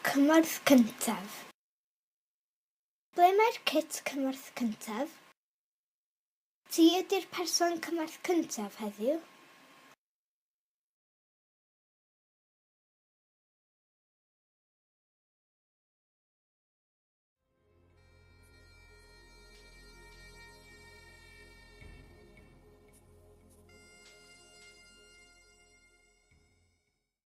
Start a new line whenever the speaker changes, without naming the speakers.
cymorth cyntaf. Ble mae'r cit cymorth cyntaf? Ti ydy'r person cymorth cyntaf heddiw.